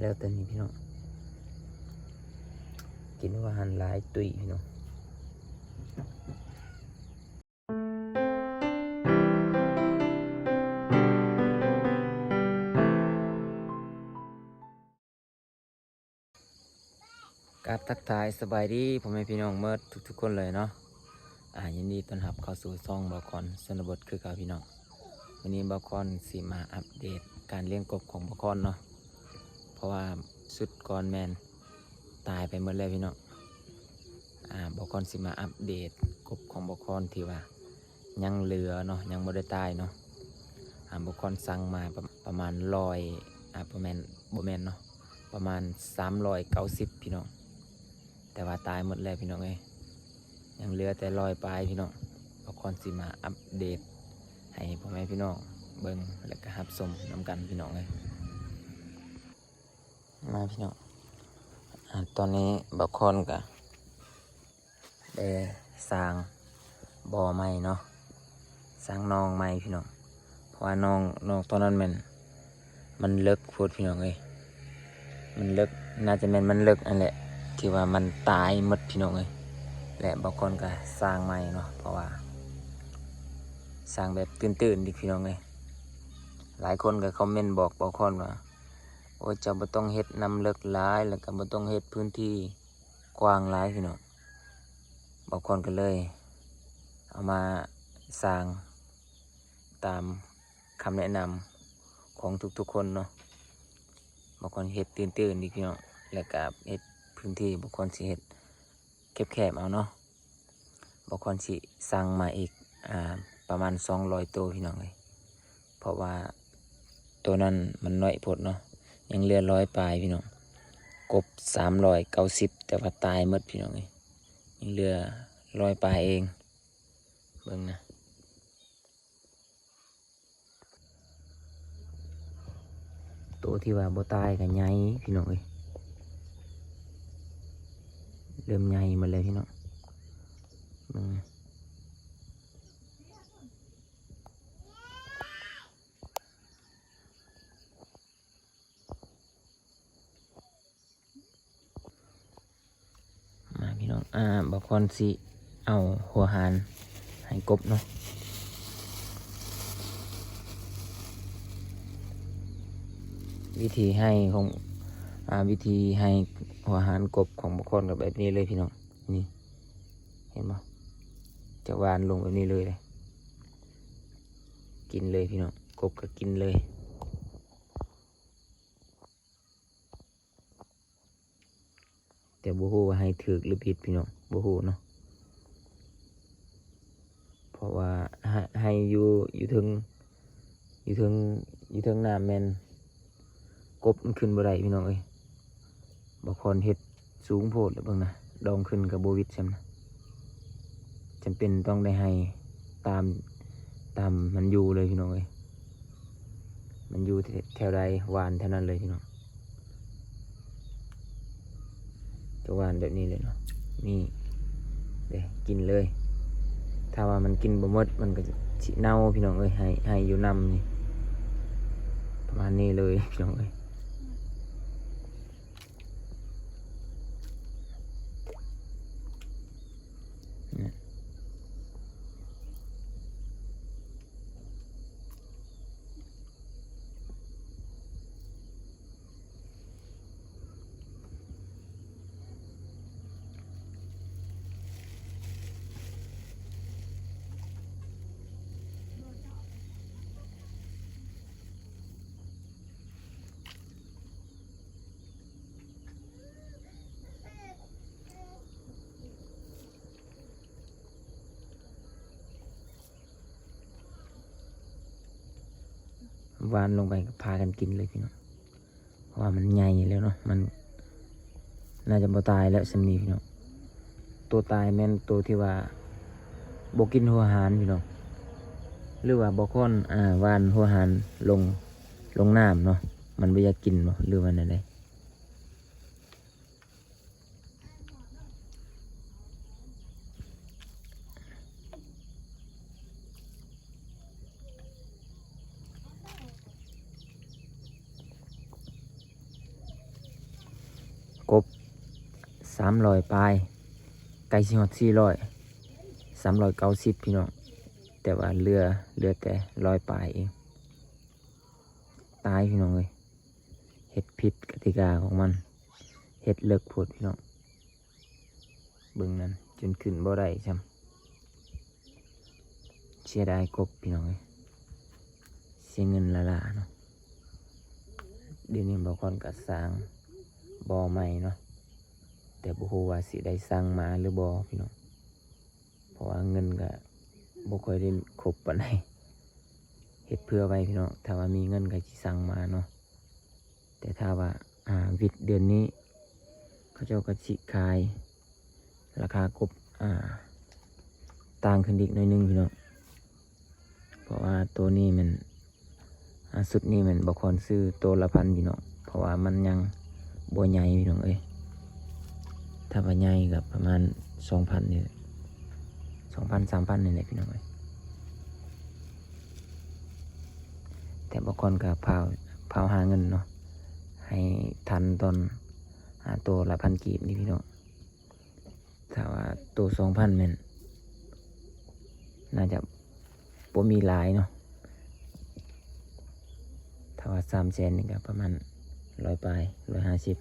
ແລ້ວແຕ່ນີ້ພີ່ນ້ອງ ກິນວ່າຫັ້ນຫຼາຍຕຸ້ຍພີ່ນ້ອງ. ກາບທັກທາຍສະບາຍດີພໍ່ແມ່ພີ່ນ້ອງໝົດທຸກໆຄົນເລີຍເນາະ. ອາ ຍິນດີຕ້ອນຮັບເຂົ້າສູ່ຊ່ອງບ່າວຄອນຊົນນະບົດຄືເກົ່າພີ່ນ້ອງ. ມື້ນີ້ບ່າວຄອນຊິມາອັບເດດການລ້ຽງກົບຂອງບ່າວຄອນເນາະ ເພາະວ່າຊຸດກ່ອນແມ່ນຕາຍໄປໝົດແລ້ວພີ່ນ້ອງ. ອາ ບ່າວຄອນຊິມາອັບເດດກົບຂອງບ່າວຄອນທີ່ວ່າຍັງເຫຼືອເນາະ ຍັງບໍ່ໄດ້ຕາຍເນາະ. ອາ ບ່າວຄອນສັ່ງມາປະ ປະມານຮ້ອຍ ອາ ບໍ່ແມ່ນ ບໍ່ແມ່ນເນາະ ປະມານສາມຮ້ອຍເກົ້າສິບພີ່ນ້ອງ. ແຕ່ວ່າຕາຍໝົດແລ້ວພີ່ນ້ອງເອີຍ ຍັງເຫຼືອແຕ່ຮ້ອຍປາຍພີ່ນ້ອງ. ບ່າວຄອນຊິມາອັບເດດໃຫ້ພໍ່ແມ່ພີ່ນ້ອງເບິ່ງ ແລະກະຮັບຊົມນຳກັນພີ່ນ້ອງເອີຍ. ມາພີ່ນ້ອງ ອາ ຕອນນີ້ບ່າວຄອນກະໄດ້ສ້າງບໍ່ໃໝ່ເນາະ ສ້າງໜອງໃໝ່ພີ່ນ້ອງ. ເພາະວ່າໜອງ ໜອງຕອນນັ້ນແມ່ນ ມັນເລິກໂພດພີ່ນ້ອງເອີຍ ມັນເລິກ ໜ້າຈະແມ່ນມັນເລິກຫັ້ນແຫຼະ ທີ່ວ່າມັນຕາຍໝົດພີ່ນ້ອງເອີຍ. ແລະບ່າວຄອນກະສ້າງໃໝ່ເນາະ ເພາະວ່າສ້າງແບບຕື້ນໆອີກພີ່ນ້ອງເອີຍ. ຫຼາຍຄົນກະຄອມເມັນບອກບ່າວຄອນວ່າ ໂອ້ຍ ເຈົ້າບໍ່ຕ້ອງເຮັດນ້ຳເລິກຫຼາຍ ແລ້ວກະບໍ່ຕ້ອງເຮັດພື້ນທີ່ກວ້າງຫຼາຍພີ່ນ້ອງ. ບ່າວຄອນກະເລີຍເອົາມາສ້າງຕາມຄຳແນະນຳຂອງທຸກໆຄົນເນາະ. ບ່າວຄອນເຮັດຕື້ນໆອີກພີ່ນ້ອງ ແລ້ວກະເຮັດພື້ນທີ່ ບ່າວຄອນຊິເຮັດແຄບໆເອົາເນາະ. ບ່າວຄອນຊິສັ່ງມາອີກ ອາ ປະມານສອງຮ້ອຍໂຕພີ່ນ້ອງເອີຍ ເພາະວ່າໂຕນັ້ນມັນໜ້ອຍໂພດເນາະ ຍັງເຫຼືອຮ້ອຍປາຍພີ່ນ້ອງ. ກົບສາມຮ້ອຍເກົ້າສິບ ແຕ່ວ່າຕາຍໝົດພີ່ນ້ອງເອີຍ ຍັງເຫຼືອຮ້ອຍປາຍເອງ. ເບິ່ງນະ ໂຕທີ່ວ່າບໍ່ຕາຍກະໃຫຍ່ພີ່ນ້ອງເອີຍ ເລີ່ມໃຫຍ່ໝົດແລ້ວພີ່ນ້ອງ. ເບິ່ງນະ ມາພີ່ນ້ອງ ອາ ບ່າວຄອນຊິເອົາຫົວຫານໃຫ້ກົບເນາະ. ວິທີໃຫ້ຂອງ ອາ ວິທີໃຫ້ຫົວຫານກົບຂອງບ່າວຄອນກະແບບນີ້ເລີຍພີ່ນ້ອງ. ນີ້ ເຫັນບໍ່ ຈະຫວ່ານລົງແບບນີ້ເລີຍເດ້ ກິນເລີຍພີ່ນ້ອງ ກົບກະກິນເລີຍ. ແຕ່ບໍ່ຮູ້ວ່າໃຫ້ຖືກຫຼືຜິດພີ່ນ້ອງ ບໍ່ຮູ້ເນາະ. ເພາະວ່າ ໃຫ້ ໃຫ້ຢູ່ ຢູ່ເທິງ ຢູ່ເທິງ ຢູ່ເທິງນ້ຳແມ່ນ ກົບມັນຂຶ້ນບໍ່ໄດ້ພີ່ນ້ອງເອີຍ. ບ່າວຄອນເຮັດສູງໂພດແລ້ວເບິ່ງນະ ດອງຂຶ້ນກະບໍ່ຫວິດຊ້ຳນະ. ຈຳເປັນຕ້ອງໄດ້ໃຫ້ຕາມ ຕາມມັນຢູ່ເລີຍພີ່ນ້ອງເອີຍ. ມັນຢູ່ແຖວໃດຫວ່ານແຖວນັ້ນເລີຍພີ່ນ້ອງ. ຈະຫວ່ານແບບນີ້ເລີຍເນາະ ນີ້ເດ້ ກິນເລີຍ. ຖ້າວ່າມັນກິນບໍ່ໝົດ ມັນກະຊິເນົ່າພີ່ນ້ອງເອີຍ. ໃຫ້ ໃຫ້ຢູ່ນ້ຳນີ້ ປະມານນີ້ເລີຍພີ່ນ້ອງເອີຍ. ຫວ່ານລົງໄປກະພາກັນກິນເລີຍພີ່ນ້ອງ. ເພາະວ່າມັນໃຫຍ່ແລ້ວເນາະ ມັນໜ້າຈະບໍ່ຕາຍແລ້ວຊ່ຳນີ້ພີ່ນ້ອງ. ໂຕຕາຍແມ່ນໂຕທີ່ວ່າບໍ່ກິນຫົວຫານພີ່ນ້ອງ ຫຼືວ່າບ່າວຄອນ ອາ ຫວ່ານຫົວຫານລົງ ລົງນ້ຳເນາະ ມັນບໍ່ຢາກກິນບໍ ຫຼືວ່າແນວໃດ. ຫ ສາມຮ້ອຍປາຍ ໃກ້ຊິຮອດສີ່ຮ້ອຍ ສາມຮ້ອຍເກົ້າສິບ ພີ່ນ້ອງ ແຕ່ວ່າເຫຼືອ ເຫຼືອແຕ່ຮ້ອຍປາຍເອງ. ຕາຍ ພີ່ນ້ອງເອີຍ ເຮັດຜິດກະຕິກາຂອງມັນ ເຮັດເລິກໂພດ ພີ່ນ້ອງ. ເບິ່ງນັ້ນ ຈົນຂຶ້ນບໍ່ໄດ້ຊ້ຳ. ເສຍດາຍກົບ ພີ່ນ້ອງເອີຍ ເສຍເງິນລ້າໆເນາະ. ດຽວນີ້ບ່າວຄອນກະສ້າງບໍ່ໃໝ່ເນາະ ແຕ່ບໍ່ຮູ້ວ່າຊິໄດ້ສ້າງມາຫຼືບໍ່ ພີ່ນ້ອງ ເພາະວ່າເງິນກະບໍ່ຄ່ອຍໄດ້ຄົບປານໃດ. ເຮັດເຜື່ອໄວ້ ພີ່ນ້ອງ ຖ້າວ່າມີເງິນກະຊິສ້າງມາເນາະ. ແຕ່ຖ້າວ່າ ອ່າ ວິດເດືອນນີ້ ເຂົາເຈົ້າກໍຊິຂາຍລາຄາກົບ ອ່າ ຕ່າງຂຶ້ນອີກໜ້ອຍໜຶ່ງ ພີ່ນ້ອງ ເພາະວ່າໂຕນີ້ແມ່ນ ອ່າ ຊຸດນີ້ແມ່ນບໍ່ຄອນຊື້ໂຕລະພັນ ພີ່ນ້ອງ ເພາະວ່າມັນຍັງບໍ່ໃຫຍ່ ພີ່ນ້ອງເອີຍ. ຖ້າວ່າໃຫຍ່ກໍປະມານສອງພັນນີ້ແຫຼະ ສອງພັນ ສາມພັນນີ້ແຫຼະ ພີ່ນ້ອງເອີຍ. ແຕ່ບາງຄົນກໍພາວ ພາວຫາເງິນເນາະ ໃຫ້ທັນຕອນ ຫາໂຕລະພັນກີບນີ້ ພີ່ນ້ອງ. ຖ້າວ່າໂຕສອງພັນແມ່ນ ໜ້າຈະບໍ່ມີຫຼາຍເນາະ. ຖ້າວ່າສາມແສນນີ້ກໍປະມານຮ້ອຍປາຍ ຮ້ອຍຫ້າສິບ.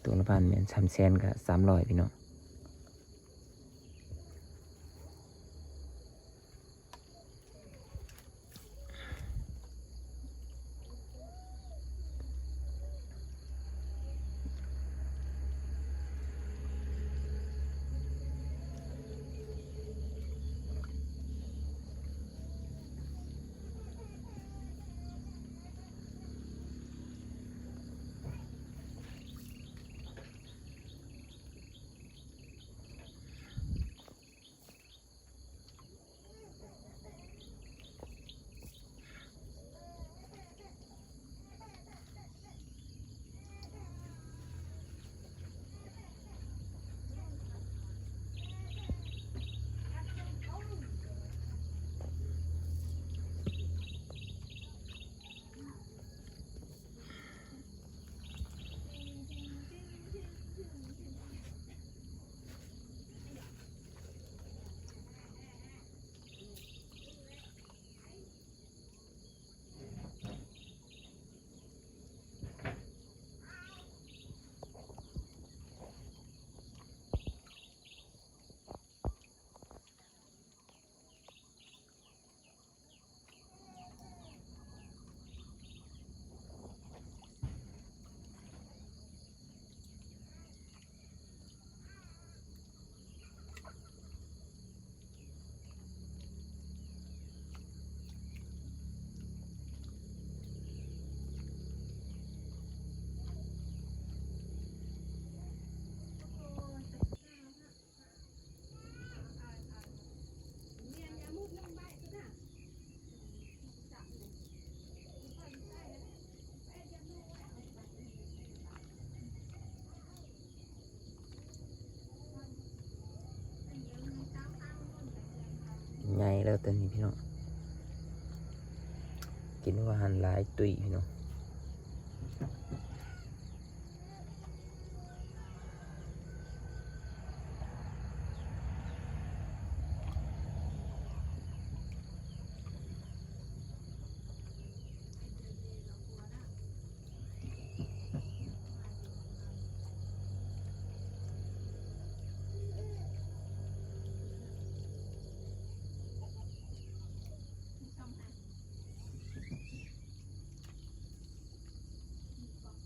ໂຕລະພັນແມ່ນສາມແສນກໍສາມຮ້ອຍ ພີ່ນ້ອງ. ໃຫຍ່ແລ້ວໂຕນີ້ພີ່ນ້ອງ ກິນວ່າຫັ້ນຫຼາຍຕຸ້ຍພີ່ນ້ອງ. ສອງພັນ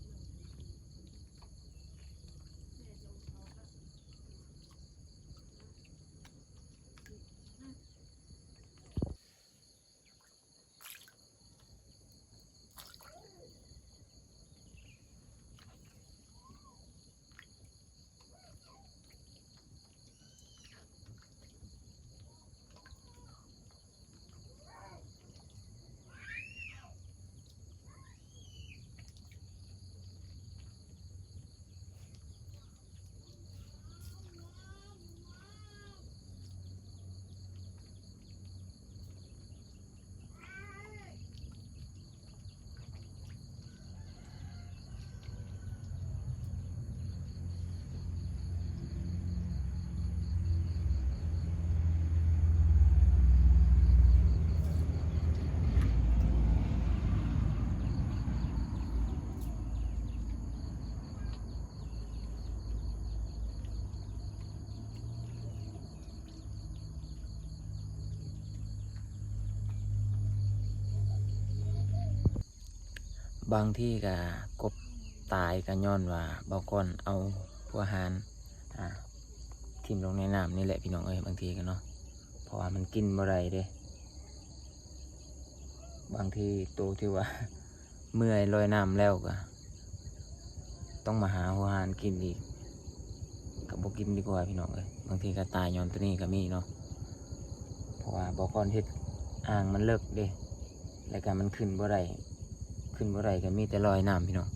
ບາງທີກະກົບຕາຍກະຍ້ອນວ່າບ່າວຄອນເອົາຫົວຫານ ອ່າ ຖິ້ມລົງໃນນ້ຳນີ້ແຫຼະພີ່ນ້ອງເອີຍ ບາງທີກະເນາະ ເພາະວ່າມັນກິນບໍ່ໄດ້ເດ້ ບາງທີໂຕທີ່ວ່າເມື່ອຍລອຍນ້ຳແລ້ວກະ ຕ້ອງມາຫາຫົວຫານກິນອີກ ກະບໍ່ກິນດີກວ່າພີ່ນ້ອງເອີຍ ບາງທີກະຕາຍຍ້ອນໂຕນີ້ກະມີເນາະ ເພາະວ່າບ່າວຄອນເຮັດອ່າງມັນເລິກເດ້ ແລ້ວກະມັນຂຶ້ນບໍ່ໄດ້ ຂຶ້ນບໍ່ໄດ້ກະມີແຕ່ລອຍນ້ຳພີ່ນ້ອງ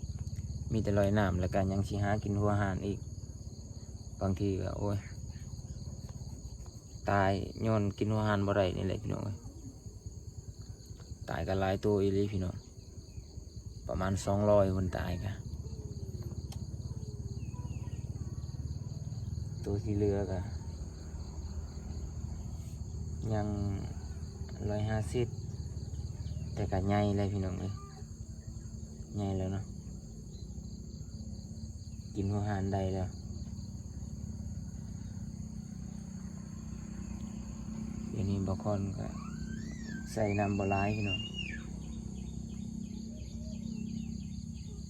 ມີແຕ່ລອຍນ້ຳ ແລ້ວກະຍັງຊິຫາກິນຫົວຫານອີກ ບາງທີກະ ໂອ້ຍ ຕາຍຍ້ອນກິນຫົວຫານບໍ່ໄດ້ນີ້ແຫຼະພີ່ນ້ອງເອີຍ ຕາຍກະຫຼາຍໂຕອີ່ຫຼີພີ່ນ້ອງ ປະມານສອງຮ້ອຍຄົນຕາຍກະ ໂຕທີ່ເຫຼືອກະຍັງຮ້ອຍຫ້າສິບ ແຕ່ກະໃຫຍ່ແລ້ວພີ່ນ້ອງເອີຍ ໃຫຍ່ແລ້ວເນາະ ກິນຫົວຫານໄດ້ແລ້ວ. ດຽວນີ້ບ່າວຄອນກະໃສ່ນ້ຳບໍ່ຫຼາຍພີ່ນ້ອງ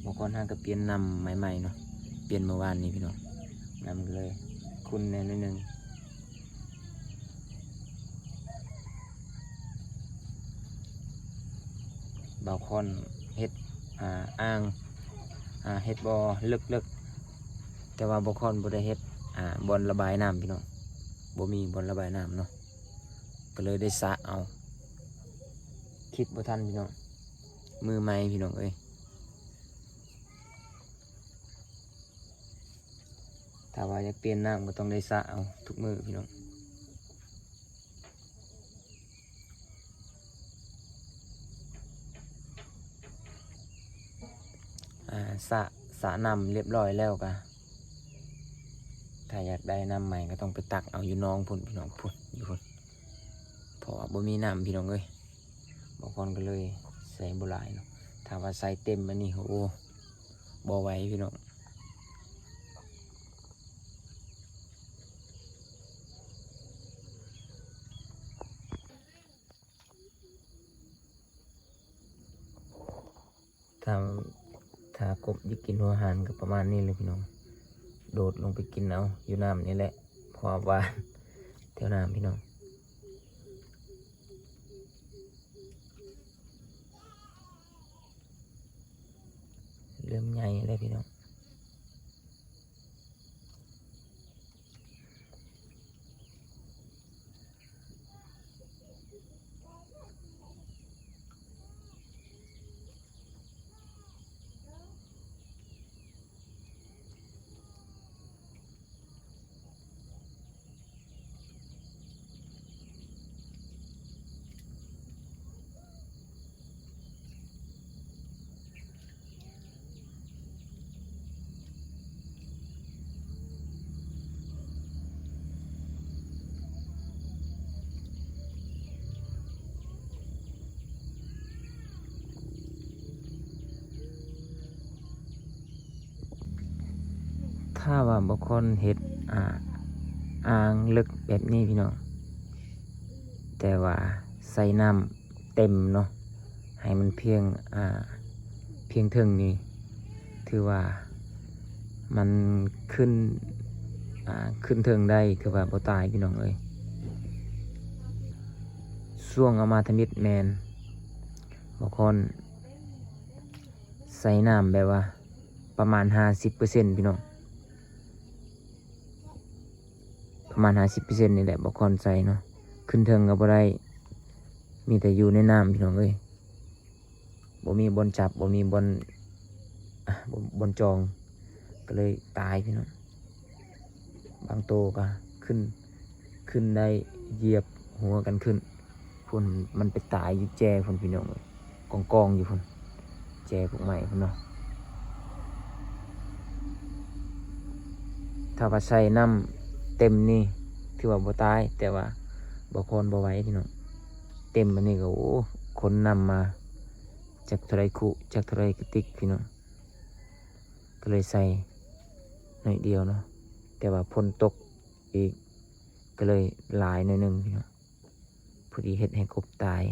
ບ່າວຄອນຫາກະປ່ຽນນ້ຳໃໝ່ໆເນາະ ປ່ຽນມື້ວານນີ້ພີ່ນ້ອງ ນ້ຳກະເລີຍຂຸ່ນແດ່ໜ້ອຍໜຶ່ງ. ບ່າວຄອນເຮັດ ອ່າ ອ່າງ ອ່າ ເຮັດບໍ່ເລິກໆ ແຕ່ວ່າບ່າວຄອນບໍ່ໄດ້ເຮັດ ອ່າ ບ່ອນລະບາຍນ້ຳພີ່ນ້ອງ ບໍ່ມີບ່ອນລະບາຍນ້ຳເນາະ ກະເລີຍໄດ້ສະເອົາ ຄິດບໍ່ທັນພີ່ນ້ອງ ມືໃໝ່ພີ່ນ້ອງເອີຍ. ຖ້າວ່າຢາກປ່ຽນນ້ຳກະຕ້ອງໄດ້ສະເອົາທຸກມື້ພີ່ນ້ອງ ອ່າ ສະ ສະນ້ຳລຽບລ້ອຍແລ້ວກະ ຖ້າຢາກໄດ້ນ້ຳໃໝ່ກະຕ້ອງໄປຕັກເອົາຢູ່ໜອງພຸ້ນພີ່ນ້ອງ ພຸ້ນ ຢູ່ພຸ້ນ ເພາະວ່າບໍ່ມີນ້ຳພີ່ນ້ອງເອີຍ ບ່າວຄອນກະເລີຍໃສ່ບໍ່ຫຼາຍເນາະ ຖ້າວ່າໃສ່ເຕັມອັນນີ້ ໂອ້ ບໍ່ໄຫວພີ່ນ້ອງ. ຖ້າ ຖ້າກົບຢາກກິນຫົວຫານກະປະມານນີ້ແຫຼະພີ່ນ້ອງ ໂດດລົງໄປກິນເອົາຢູ່ນ້ຳນີ້ແຫຼະ ເພາະວ່າຫວານແຖວນ້ຳພີ່ນ້ອງ. ເລີ່ມໃຫຍ່ແລ້ວພີ່ນ້ອງ. ຖ້າວ່າບ່າວຄອນເຮັດ ອ່າ ອ່າງເລິກແບບນີ້ພີ່ນ້ອງ ແຕ່ວ່າໃສ່ນ້ຳເຕັມເນາະ ໃຫ້ມັນພຽງ ອ່າ ພຽງເທິງນີ້ ຖືວ່າມັນຂຶ້ນ ອ່າ ຂຶ້ນເທິງໄດ້ ຖືວ່າບໍ່ຕາຍພີ່ນ້ອງເອີຍ. ຊ່ວງເອົາມາທຳອິດແມ່ນບ່າວຄອນໃສ່ນ້ຳແບບວ່າ ປະມານຫ້າສິບເປີເຊັນພີ່ນ້ອງ ປະມານຫ້າສິບເປີເຊັນນີ້ແຫຼະ ບ່າວຄອນໃສ່ເນາະ ຂຶ້ນເທິງກະບໍ່ໄດ້ ມີແຕ່ຢູ່ໃນນ້ຳພີ່ນ້ອງເອີຍ ບໍ່ມີບ່ອນຈັບ ບໍ່ມີບ່ອນ ອ່າ ບ່ອນ ບ່ອນຈ່ອງ ກະເລີຍຕາຍພີ່ນ້ອງ. ບາງໂຕກະຂຶ້ນ ຂຶ້ນໄດ້ ຢຽບຫົວກັນຂຶ້ນ ພຸ້ນ ມັນໄປຕາຍຢູ່ແຈພຸ້ນພີ່ນ້ອງເອີຍ ກອງໆຢູ່ພຸ້ນ ແຈພວກໄມ້ພຸ້ນເນາະ. ຖ້າວ່າໃສ່ນ້ຳເຕັມນີ້ ຖືວ່າບໍ່ຕາຍ ແຕ່ວ່າບ່າວຄອນບໍ່ໄຫວພີ່ນ້ອງ ເຕັມອັນນີ້ກະ ໂອ້ ຂົນນ້ຳມາ ຈັກເທົ່າໃດຄຸ ຈັກເທົ່າໃດກະຕິກພີ່ນ້ອງ ກະເລີຍໃສ່ໜ້ອຍດຽວເນາະ ແຕ່ວ່າຝົນຕົກອີກ ກະເລີຍຫຼາຍໜ້ອຍໜຶ່ງພີ່ນ້ອງ ພໍດີເຮັດໃຫ້ກົບຕາຍ.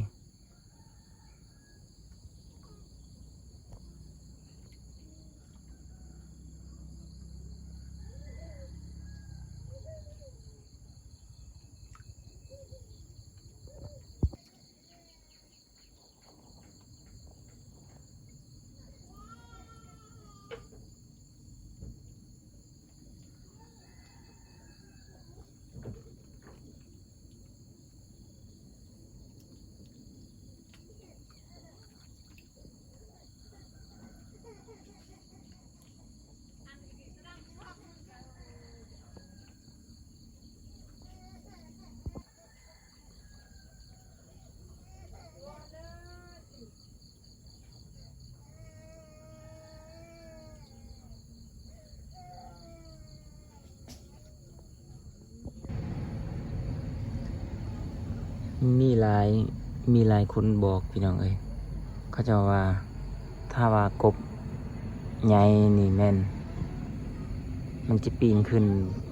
ມີຫຼາຍ ມີຫຼາຍຄົນບອກພີ່ນ້ອງເອີຍ ເຂົາເຈົ້າວ່າ ຖ້າວ່າກົບໃຫຍ່ນີ້ແມ່ນ ມັນຈະປີນຂຶ້ນ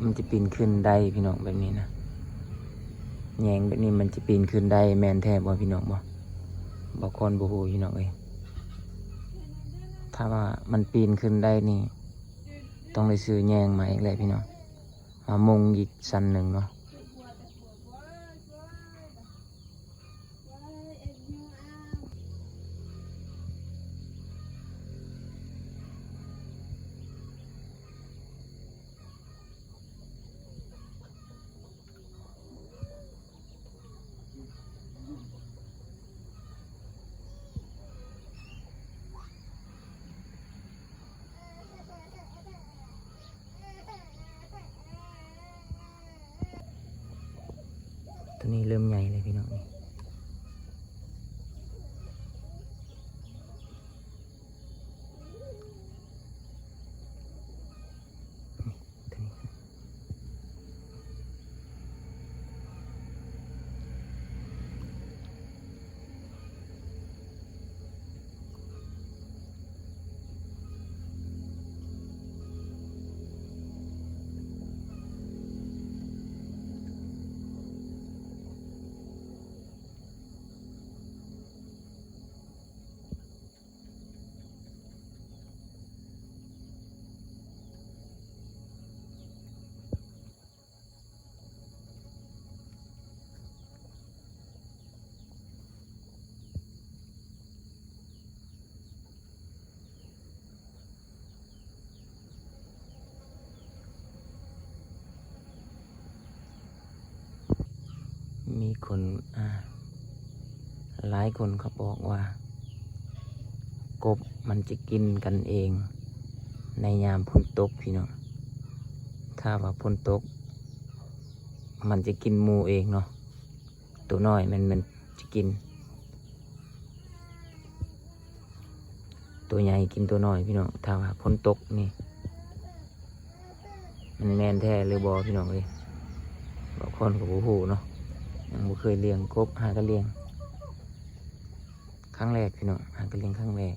ມັນຈະປີນຂຶ້ນໄດ້ພີ່ນ້ອງ ແບບນີ້ນະ ແຍງແບບນີ້ມັນຈະປີນຂຶ້ນໄດ້ ແມ່ນແທ້ບໍ່ພີ່ນ້ອງບໍ່? ບ່າວຄອນບໍ່ຮູ້ພີ່ນ້ອງເອີຍ ຖ້າວ່າມັນປີນຂຶ້ນໄດ້ນີ້ ຕ້ອງໄດ້ຊື້ແຍງໃໝ່ອີກແຫຼະພີ່ນ້ອງ ມາມຸງອີກຊັ້ນໜຶ່ງເນາະ. ໂຕນີ້ເລີ່ມໃຫຍ່ແລ້ວພີ່ນ້ອງ ນີ້. ມີຄົນ ອ່າ ຫຼາຍຄົນເຂົາບອກວ່າ ກົບມັນຈະກິນກັນເອງໃນຍາມຝົນຕົກພີ່ນ້ອງ ຖ້າວ່າຝົນຕົກ ມັນຈະກິນໝູ່ເອງເນາະ ໂຕນ້ອຍມັນ ມັນຈະກິນ ໂຕໃຫຍ່ກິນໂຕນ້ອຍພີ່ນ້ອງ ຖ້າວ່າຝົນຕົກນີ້ ມັນແມ່ນແທ້ຫຼືບໍ່ພີ່ນ້ອງເອີຍ ບາງຄົນກໍບໍ່ຮູ້ເນາະ ຍັງບໍ່ເຄີຍລ້ຽງກົບ ຫາກໍລ້ຽງຄັ້ງແລກພີ່ນ້ອງ ຫາກໍລ້ຽງຄັ້ງແລກ.